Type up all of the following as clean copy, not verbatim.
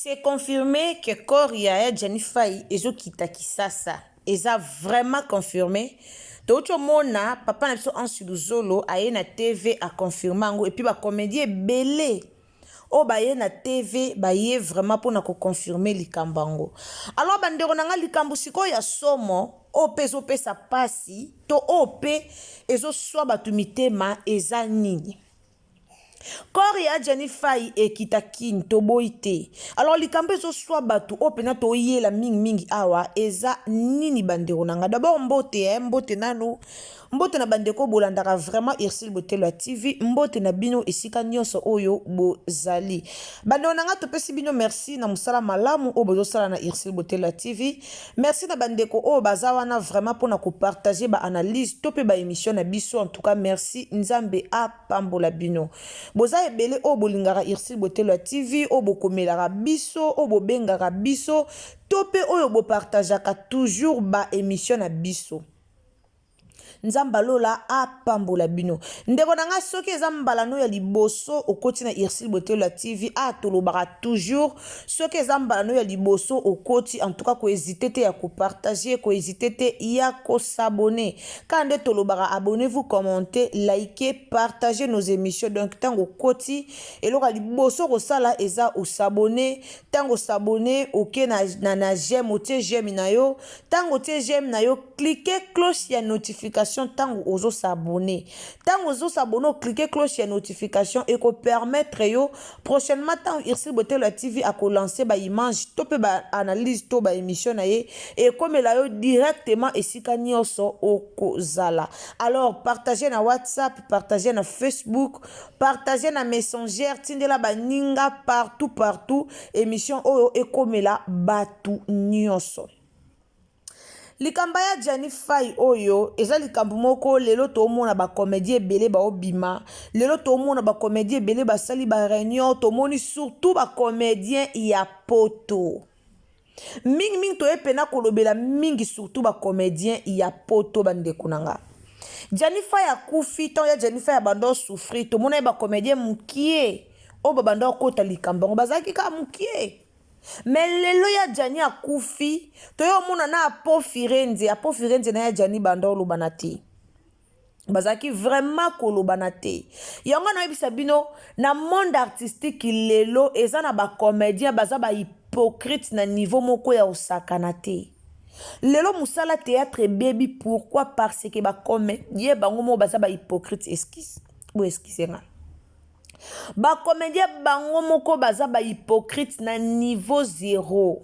C'est confirme que corps ya ya Djanny Fayi ezo kita Kisasa. Eza vraiment confirme. Touti omona papa na biso Ansi Luzolo aye na TV a confirme yango et puis ba comediens ebele oyo baye na TV baye vraiment pona ko confirmer likambo yango. Alors ba ndeko na nga likambo sikoyo ya somo oyo pe ezopesa pasi to oyo pe ezoswa bato mitema eza nini? Corps ya Djany Fayi ekita kin toboyi te. Alors likambo ezo swa batu oyo pena toyela mingi mingi awa eza nini ba ndeko na nga. D'abord mbote eh, mbote nanu. Mbote na ba ndeko bolandaka vraiment Ursule Botelo ya TV. Mbote na bino esika nionso oyo bozali. Ba ndeko na nga topesi bino merci na mosala malamu oyo bozosala na Ursule Botelo ya TV. Merci na ba ndeko oyo baza wana vraiment pona ko partager ba analyse to pe ba emission na biso en tout cas merci Nzambe a pambola bino. Boza ebele oyo bolingaka Ursule Botelo ya TV oyo bokomelaka biso oyo bobengaka biso to pe oyo bo partageaka toujours ba emission na biso. Nzambe ya lola apambola bino. Ndeko na nga soki eza mbala no ya liboso okoti na Ursule Botelo ya TV ah tolobaka toujours soki eza mbala no ya liboso okoti en tout cas ko hésiter te ya ko partager ko hésiter te ya ko s'abonner kaka nde tolobaka abonnez-vous commentez likez partagez nos émissions donc ntango okoti eloko ya liboso kosala eza osabonner ntango osabonner oke na, na, na j'aime otie j'aime na yo ntango otie j'aime na yo Cliquez cloche ya notification tango ozo s'abonner. Tango ozo s'abonner, cliquez cloche ya notification et ko permettre yo prochainement tango Ursule Botelo ya TV ako lancer ba images to pe ba analyse to ba émission na ye ekomela yo directement esika nioso okozala. Alors partagez na WhatsApp, partagez na Facebook, partagez na Messenger, tindela baninga partout partout émission oyo ekomela batu nioso. Likamba ya Djany Fayi oyo eza likambo moko lelo tomona ba comedien ebele baobima lelo tomona ba comedien ebele basali ba reunion tomoni surtout ba comedien ya poto mingi mingi toye pena kolobela mingi surtout ba comedien ya poto bandeko na nga Djany Fayi akufi ntango ya Djany Fayi abanda osouffrir tomona ye ba comedien mokie oyo babanda okota likambo yango bazalaki kaka mokie. Mais lelo ya Djany akufi toye omona na Apo Firenze, Apo Firenze na ya Djany banda olobana te. Bazalaki vraiment kolobana te. Yango nayebisa bino na monde artistique lelo eza na ba comediens baza ba hypocrite na niveau moko ya osakana te. Lelo musala théâtre ebebi pourquoi parce que ba comediens bango moko baza ba hypocrite excuse. Bo excuse nga. Ba comedien bango moko baza ba hypocrite na niveau zero.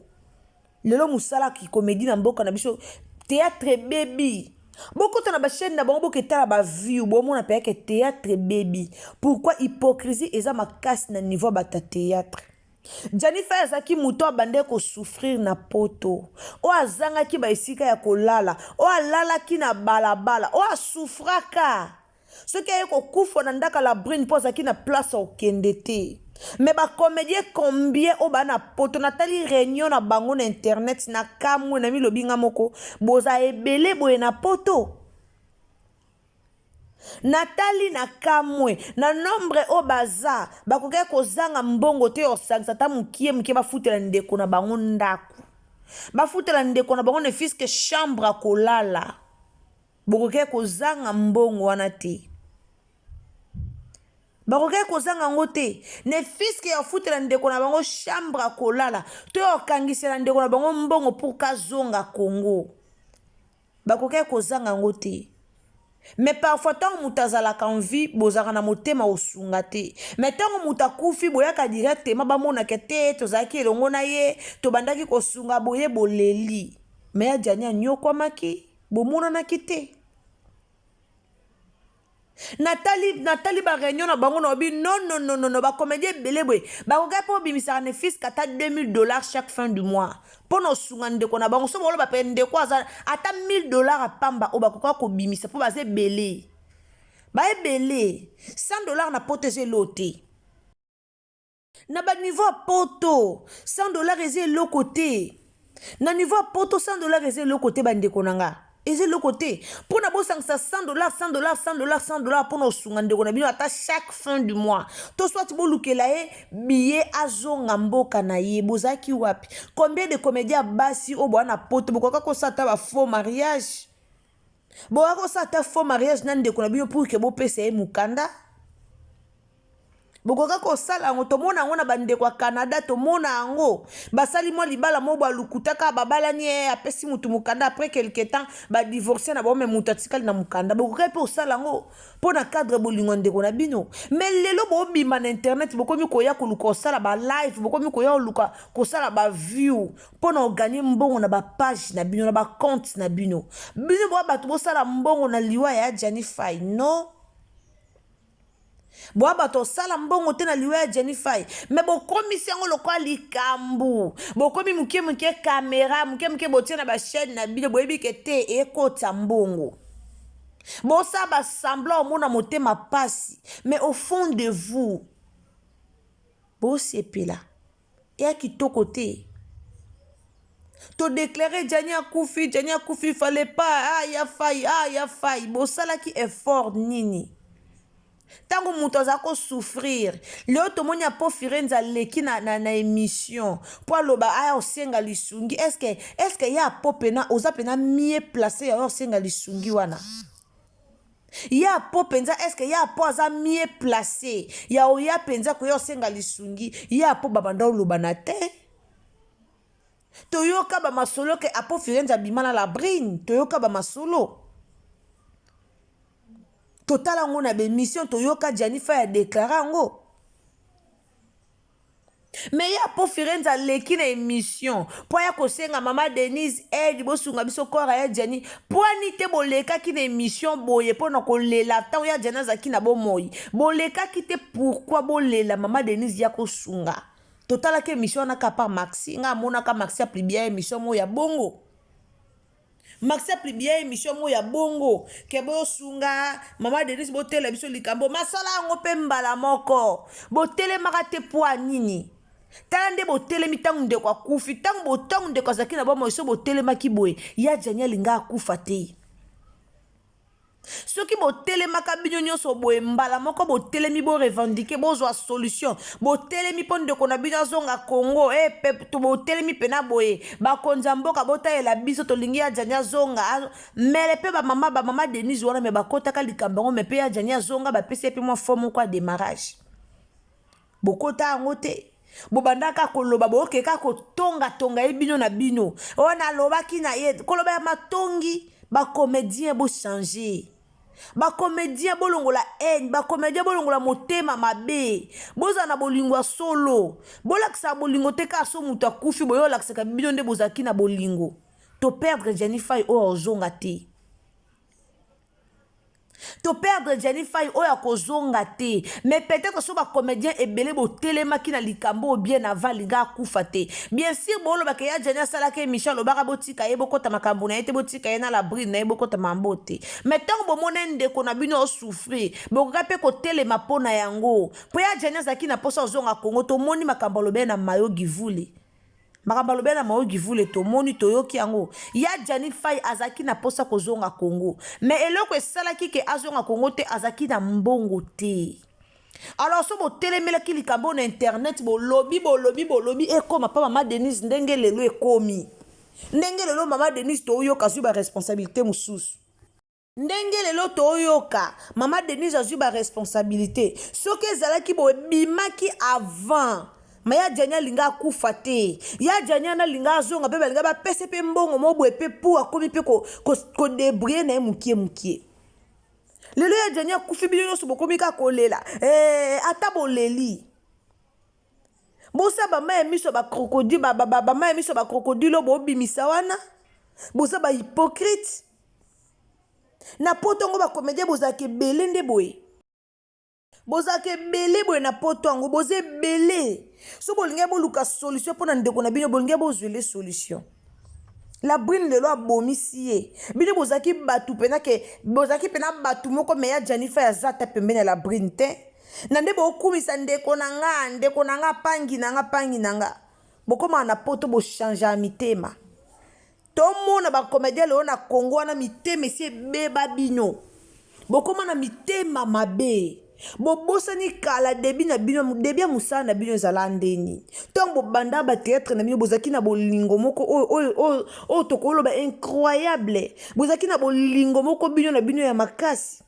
Lelo musala ki comedie na mboka na biso théâtre ebebi. Bokota na ba chaîne na bango boketala ba view bomona pe ke théâtre ebebi. Pourquoi hypocrisie eza makasi na niveau bata théâtre. Djany Faye azalaki moto abandaki ko souffrir na poto oyo azangaki ba esika ya kolala oyo alalaki na balabala oyo asouffraka soki aye kokufa na ndaka la brune mpo azalaki na place ya kokende te me bacomédien combien oyo baa na poto natali réunion na bango na internet na kamwe na milobi nga moko boza ebele boye na poto natali na kamwe na nombre oyo baza bakokaki kozanga mbongo te ya kosangisa ata mokie mokie bafutela ndeko na bango ndako bafutela ndeko na bango ne fiske chambre akolala Bokokaki kozanga mbongo wana te. Bakokaki kozanga yango te. Ne fiske ya kofutela ndeko na bango chambre ya kolala to ya kokangisela ndeko na bango mbongo pour kazonga Congo. Bakokaki kozanga yango te. Mais parfois ntango moto azalaka en vie bozalaka na motema kosunga te. Mais ntango moto akufi boyaka directement bamonaka te tozalaki elongo na ye tobandaki kosunga boye boleli. Mais ya Djany anyokwamaki. Bomonanaki te. Natali natali ba réunion na bango na obi non non non non ba comédien ebele boye bakokaki mpo obimisaka ne fils ata 2000 $ chaque fin du mois mpo na osunga ndeko na bango so boloba mpe ndeko aza ata 1000 $ apamba oyo bakoka kobimisa mpo baza ebele ba ebele 100 $ na poto eza eloo te Na ba niveau ya poto 100 dollars eza eloko te. Na niveau ya poto 100 dollars eza eloko te ba ndeko na nga. Eza eloko te mpo na bosangisa 100 dollars, 100 dollars, 100 dollars, 100 dollars mpo na osunga ndeko na bino ata chaque fin du mois, to soit bolukela ye billet azonga mboka na ye. Bozalaki wapi? Combien de comédien ya basi oyo boa na poto bokoka kosala ata ba faux mariage? Bokoka kosala ata faux mariage na ndeko na bino pour ke bopesa ye mokanda? Bokoka kosala yango? Tomona yango na bandeko ya Canada, tomona yango basali mwa libala moko bwa lokuta kaka, babalani, ye apesi motu mokanda, après quelque temps badivorce na bango, me moto atikali na mokanda. Bokoki mpe kosala yango mpo na cadre bolingo ya ndeko na bino. Me lelo bobima na internet, bokomi koya koluka kosala balive, bokomi koya koluka kosala baview mpo na oganye mbongo na bapage na bino, na bacompte na bino. Bino boa bato bosala mbongo na liwa ya Gianni Fay? Non, boa bato osala mbongo te na liwa ya Jenny Fay, me bokomisi yango lokola likambo. Bokomi moke moke kamera, moke moke botie na bachaîne na bino, boyebi ke te ekota mbongo. Bosala basemblant omona motema pasi, mais au fond de vous bosepela. Eya kitoko te. Todeklare Jani akufi, Jani akufi, fallait pas. Ah, ya Fai, ah, ya Fai, bosalaki effort nini ntango moto aza kosouffrir? Lelo tomoni Apo Firenze aleki na émission mpo aloba aya osenga lisungi. Est-ce ye Apo pena oza pena mieux placé ya oyo osenga lisungi wana? Ye Apo mpenza, est-ce ye Apo aza mieux placé ya oya mpenza koya osenga lisungi? Ye Apo babanda oloba na te. Toyoka bamasolo ke Apo Firenze abima na Labrine, toyoka bamasolo, totala yango na baémission, toyoka Gianni Fay adeklare yango. Me ye Apo Firenze aleki na émission mpo aya kosenga mama Denise aide, bosunga biso corps ya Gianni. Mpo ani te bolekaki na émission boye mpo na kolela ntango ya Gianni azalaki na bomoi? Bolekaki te. Pourquoi bolela mama Denise ya kosunga? Totalaki émission wana kaka par Maxi. Nga amonaka Maxi apublia émission moko ya bongo. Maxi apublia émission moko ya bongo ke bosunga mama Denise, botela biso likambo masala yango mpe mbala moko botelemaka te. Po nini? Tala nde botelemi ntango ndeko akufi. Ntango ndeko azalaki na bomoi, so botelemaki boye, ya Jani alinga akufa te. Soki botelemaka bino nyonso boye mbala moko, botelemi, borevendiquer, bozwa solution, botelemi mpo ndeko na bino azonga Congo. E pe botelemi mpena boye, bakonzi ya mboka botalela biso, tolingi ya Jani azonga. Mele mpe bamama Denise wana me bakotaka likambo yango, me mpe ya Jani azonga, bapesi ye mpe mwa fond moko ya démarrage. Bokota yango te. Bobandaka koloba, boyoke kaka kotongatonga ye bino na bino. Oyo nalobaki na ye, koloba ya matongi. Bacomédien, bochange. Bacomédien, bolongola haine. Bacomédien, bolongola motema mabe. Bozala na bolingo ya solo. Bolakisaka bolingo te kaka so moto akufi, boyo olakisaka bino nde bozalaki na bolingo. Toperdre Gianni Fay oyo ozonga te. Toperdre Gianni Fay oyo akozonga te. Mais peut-être so bacomédien ebele botelemaki na likambo oyo bien avant, alinga akufa te. Bien sûr, bolobaka ya Gianni asalaki émission, alobaka botika ye, bokota makambo na ye te, botika ye na Labrine na ye, bokota mambo te. Mais ntango bomona ndeko na bino osouffrir, bokoka mpe kotelema mpo na yango, mpo ya Gianni azalaki na mposa ozonga Kongo. Tomoni makambo alobi na Mayo Givule, makambo alobi na Mayo Givule, tomoni, toyoki yango. Ya Gianni Fay azalaki na mposa kozonga Kongo, mais eloko esalaki ke azonga Kongo te, azalaki na mbongo te. Alors so botelemelaki likambo na internet, bolobi, bolobi, bolobi, ekóma mpa mama Denise ndenge lelo ekómi, ndenge lelo mama Denise toyoka azwi baresponsabilité mosusu, ndenge lelo toyoka mama Denise azwi baresponsabilité. Soki ezalaki boye, ebimaki avant, ma ya Jani alinga akufa te. Ya Jani ana alinga azonga mpe balinga bapesa mpe mbongo mo boye mpe pu akomi mpe kodébrouiller na ye mokie mokie. Lelo ya Jani akufi, bino nyonso bokomi kaka kolela. Ata boleli, bosa bama ya miso ya bacrocodile, bama ya miso ya bacrocodile oyo bobimisa wana, boza bahypocrite. Na poto yango bacomédien bozalaka ebele nde boye, bozalaka ebele boye na poto yango, boza ebele. So bolingi boluka solution mpo na ndeko na bino, bolingi bozwele solution. Labrine lelo abomisi ye. Bino bozalaki bato mpena ke bozalaki mpena bato moko, me ya Gianni Fay aza ata pembeni ya Labrine te. Na nde bokumisa ndeko na nga, ndeko na nga, pangi na nga, pangi na nga. Bokomaka na poto, bochange ya mitema. Tomona ba comedien lelo na Congo wana mitema esi ebeba bino. Bokoma na mitema mabe. Bobosani kala debut na bino, debut ya mosala na bino ezala ndeni. Ntango bobanda ba theatre na bino bozalaki na bolingo moko oyo oyo oyo oyo tokoloba incroyable. Bozalaki na bolingo moko bino na bino ya makasi.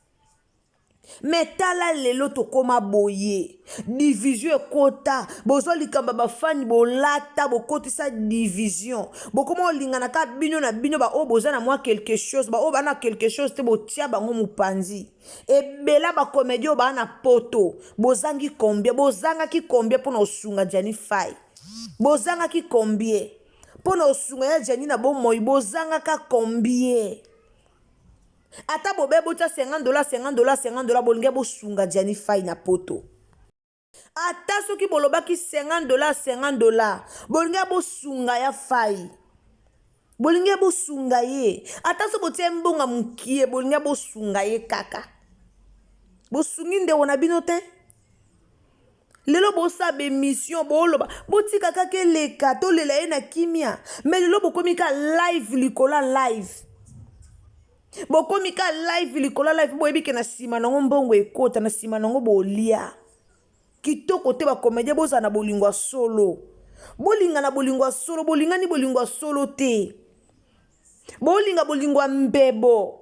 Mais tala lelo tokoma boye division ekota bozwa likambo ya bafani bolata bokotisa division bokoma kolingana kaka bino na bino baoyo boza na mwa quelque chose baoyo baa na quelque chose te botia bango mopanzi ebela bakomedi oyo baa na poto bozangi combien bozangaki combien mpo na kosunga Gianni Fay bozangaki combien mpo na kosunga ya Gianni na bomoi bozangaka combien Ata bobe botia 50 dollars, 50 dollars, 50 dollars, bolingi bosunga Gianni Fay na poto. Ata soki bolobaki 50 dollars, 50 dollars, bolingi bosunga ya Fay, bolingi bosunga ye. Ata so botia mbongo mokie, bolingi bosunga ye kaka. Bosungi ndeko na bino te. Lelo bosala baémission, boloba botika kaka eleka, tolela ye na kimia. Mais lelo bokomi ka live likolo ya live, bokomi ka live likolo ya live. Boyebi ke na nsima nango mbongo ekota, na nsima nango bolia kitoko te. Bacomédien, bozala na bolingo ya solo, bolinga na bolingo ya solo. Bolingani bolingo ya solo te, bolinga bolingo ya mbebo.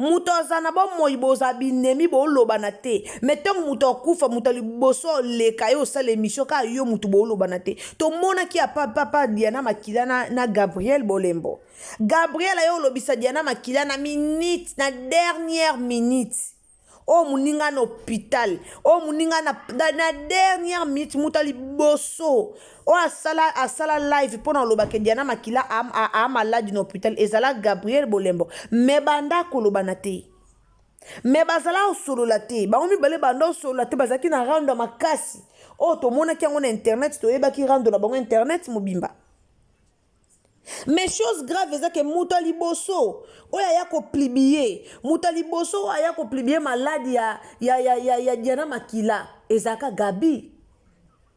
Moto aza na bomoi, bozala binemi, boolobana te. Mais ntango moto akufa, moto ya liboso oleka ye osala émission kaka yo moto boolobana te. Tomonaki ya papa Diana Makila na Gabriel Bolembo. Gabriel aye olobisa Diana Makila na minute, na dernière minute oyo moninga na hôpital, oyo moninga na dernière minute. Moto ya liboso oyo asala live mpo na olobaka Diana Makila a malade na hôpital ezala Gabriel Bolembo. Mais banda kolobana te, mais bazala kosolola te. Bango mibale banda kosolola te, bazalaki na rando ya makasi oyo tomonaki yango na internet, toyebaki rando na bango internet mobimba. Mais chose grave eza ke moto ya liboso oyo aya kopublier, moto ya liboso oyo aya kopublier maladie ya Diana Makila ezalaka Gabi,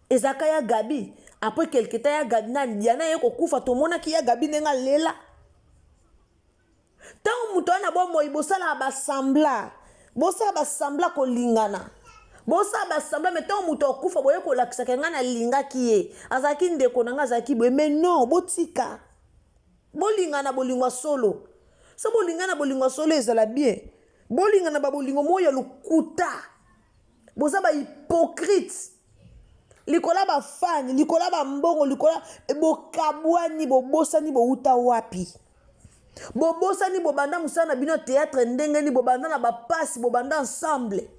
ezalaka ya Gabi. Après quelque temps, ya Gabi nani, Diana ye kokufa, tomonaki ya Gabi ndenge alela. Ntango moto wana bomoi, bosalaka basemblant, bosala basemblant kolingana, bosala basemblant. Mais ntango moto akufa, boye kolakisaka ngai nalingaki ye, azalaki ndeko na ngai, azalaki boye. Mais non, botika bolingana bolingo ya solo. So bolingana bolingo ya solo ezala bien. Bolingana babolingo moko ya lokuta, boza bahypocrite likolo ya bafani, likolo ya bambongo, likolo bokabwani. Bobosani bowuta wapi, bobosani bobanda mosala na bino ya théâtre ndenge nini, bobanda na bapasi, bobanda ensemble,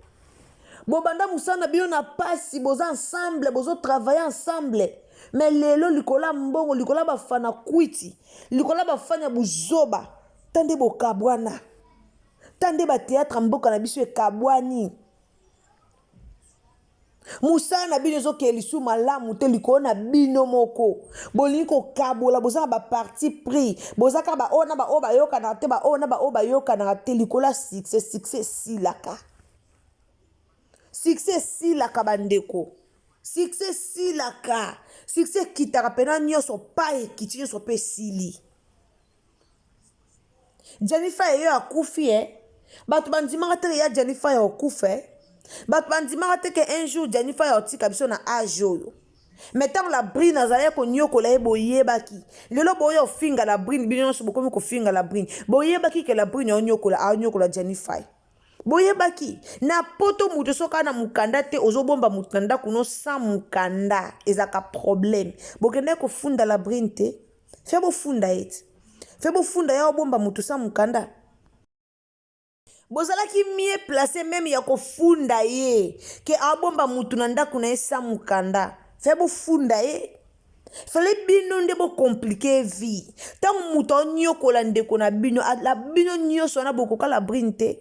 bobanda mosala na bino na pasi, boza ensemble, bozotravailler ensemble. Mais lelo likolo ya mbongo, likolo ya bafana kwiti, likolo ya bafani ya buzoba, ta nde bokabwana, ta nde bathéâtre ya mboka na biso ekabwani. Mosala na bino ezokende lisusu malamu te likolo na bino moko. Bolingi kokabola, boza na baparti pris, boza kaka baoyo na baoyo bayokanaka te, baoyo na baoyo bayokanaka te likolo ya succès. Succès esilaka, succès esilaka bandeko, succès esilaka, succès ekitaka mpena nyonso pa ekiti nyonso mpe esili. Gianni Fay eyo akufi e, bato bandimaka te ya Gianni Fay akufa e, bato bandimaka te ke un jour Gianni Fay aotika biso na age oyo. Mais ntango la Brine azalaki konyokola ye, boyebaki. Lelo boya ofinga la Brine, bino nyonso bokomi kofinga la Brine. Boyebaki ke la Brine aonyokola, aonyokola Gianni Fay? Boyebaki? Na poto, moto soki na mokanda te, ozobomba moto na ndako no sans mokanda, ezalaka problème. Bokendaki kofunda la Brine te? Fe bofunda ye te, fe bofunda ya obomba moto sans mokanda. Bozalaki mieux placé même ya kofunda ye ke abomba mutu na ndako na ye sans mokanda. Fe bofunda ye. Fale bino nde bocompliquer vie. Ntango moto anyokola ndeko na bino, la bino nyonso wana bokokala Brine te,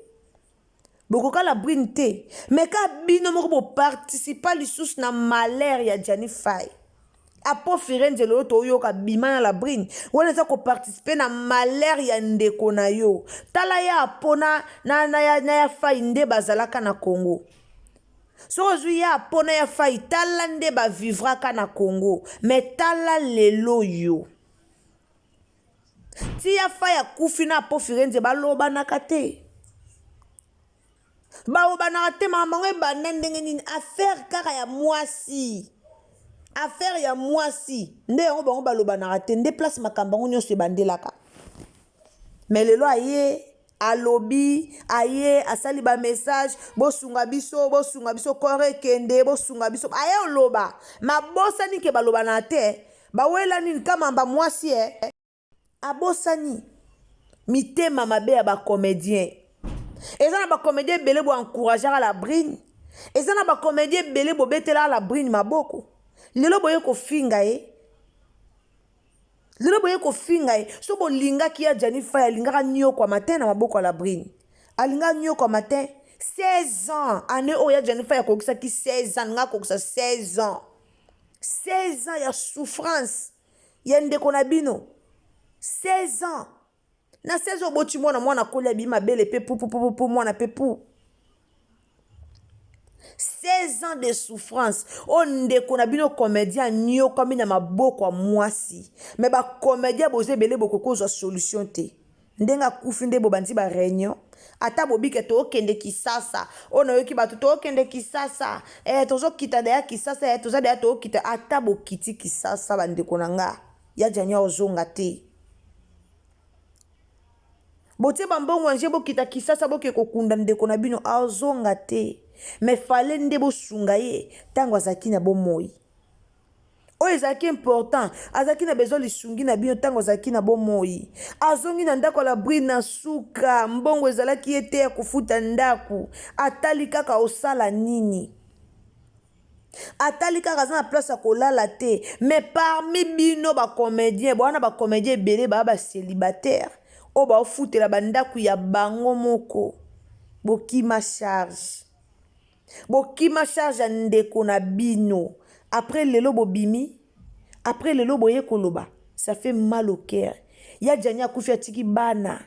bokokala Brine te. Mais ka bino moko boparticipa lisusu na malheur ya Gianni Fay. Apo Firenze lelo toyoka bima na la Brine wana, eza koparticiper na malheur ya ndeko na yo. Tala ya Apo na ya Fai nde bazalaka na Congo. Soki ozwi ya Apo na ya Fai, tala nde bavivraka na Congo. Mais tala lelo yo. Ti ya Fay akufi na Apo Firenze balobanaka te. Balobanaka te makambo yango ebanda ndenge nini? Affaire kaka ya mwasi. Affaire ya mwasi nde yango bango balobanaka te nde place makambo yango nyonso ebandelaka. Mais lelo aye alobi aye asali ba message bosunga biso bosunga biso corps ekende bosunga biso aye oloba mabosani ke balobana te bawela nini kamamba mwasi e abosani mitema mabe ya bacomédien eza na bacomédien ebele bo encourageaka la brine eza na bacomédien ebele bobetelaka la brine maboko lelo boye kofinga ye Lelo boye kofinga ye so bolingaki ya Gianni Faye alingaka niokwama te na maboko ya Labrine alingaka niokwama te 16 ans année oyo ya Gianni Faye akokisaki 16 ans alingaka akokisa 16 ans 16 ans ya souffrance ya ndeko na bino 16 ans na 16 ans oboti mwana mwana akoli abimi mabele pe pupupupu mwana pe pu 16 ans de souffrance oyo ndeko na bino comédien anyokwami na maboko ya mwasi me bacomédien boza ebele bokoki kozwa solution te ndenge akufi nde bobandi ba réunion ata bobike tookende kisasa oyo nayoki bato tookende kisasa eh, tozokita deya kisasa eh, toza deya tookita ata bokiti kisasa bandeko na nga ya jani ozonga te Botie ba mbongo anje bokita kisasa boke kokunda ndeko na bino azonga te mais fallait nde bosunga ye ntango azalaki na bomoi oyo ezalaki important azalaki na besoin lisungi na bino ntango azalaki na bomoi azongi na ndako ya labri na suka mbongo ezalaki ye te ya kofuta ndako atali kaka osala nini Atali kaka aza na place ya kolala te mais parmi bino ba comedien boa na ba comedien ebele ba ba celibataire oyo baofutela ba ndaku ya bango moko bokima charge bokima charge ya ndeko na bino après lelo bobimi après lelo boye koloba ça fait mal au cœur ya Djany akufi atiki bana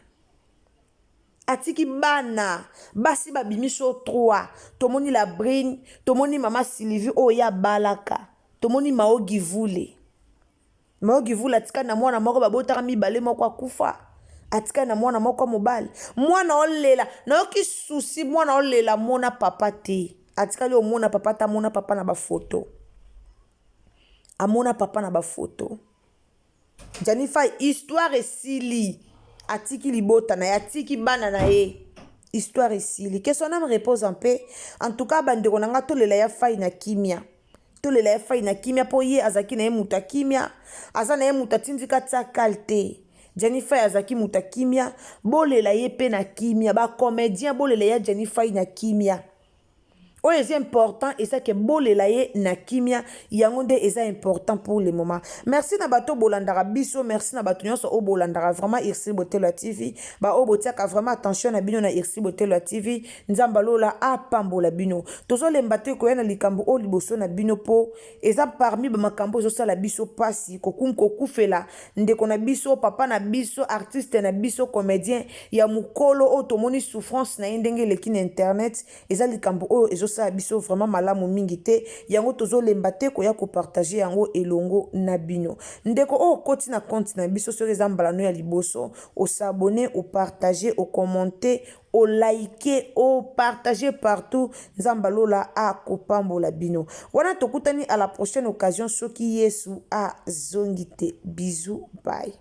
Atiki bana basi babimi so 3 tomoni la brine tomoni mama sylvie oyo ye abalaka tomoni mao givule mao givule atikali na mwana moko babotaka mibale moko akufa atikali na mwana moko mobali mwana olela nayoki susi mwana olela mona papa te atikali omona papa te amona papa na bafoto amona papa na bafoto Djany Fay histoire esili atiki libota na ye atiki bana na ye histoire esili que son âme repose en paix en tout cas bandeko na nga tolela ya Fay na kimia tolela ya Fay na kimia mpo ye azalaki na ye moto ya kimia aza na ye moto atindika tia kal te Djany Fay azalaki moto ya kimia bolela ye mpe na kimia bacomédien bolela ya Djany Fay na kimia Oyo eza important eza ke bolela ye na kimia yango nde eza important pour le moment. Merci na bato bolandaka biso, merci na bato nyonso oyo bolandaka vraiment Ursule Botelo ya TV, ba oyo botiaka vraiment attention na bino na Ursule Botelo ya TV, Nzambe alola apambola bino. Tozolemba te koya na likambo oyo liboso na bino po eza parmi ba makambo ezosala biso pasi kokufela ndeko na biso, papa na biso, artiste na biso, comedien ya mukolo oyo tomoni souffrance na ye ndenge eleki na internet. Eza likambo oyo ezo sala biso vraiment malamu mingi te, yango tozo lemba te koya ko partager yango elongo na bino. Ndeko oyo okoti na compte na biso soki eza mbala no ya liboso, o s'abonner, o partager, o commenter, o liker, o partager partout, Nzambe ya lola akopambola bino. Wana tokutani à la prochaine occasion soki Yesu azongi te. Bisous bye.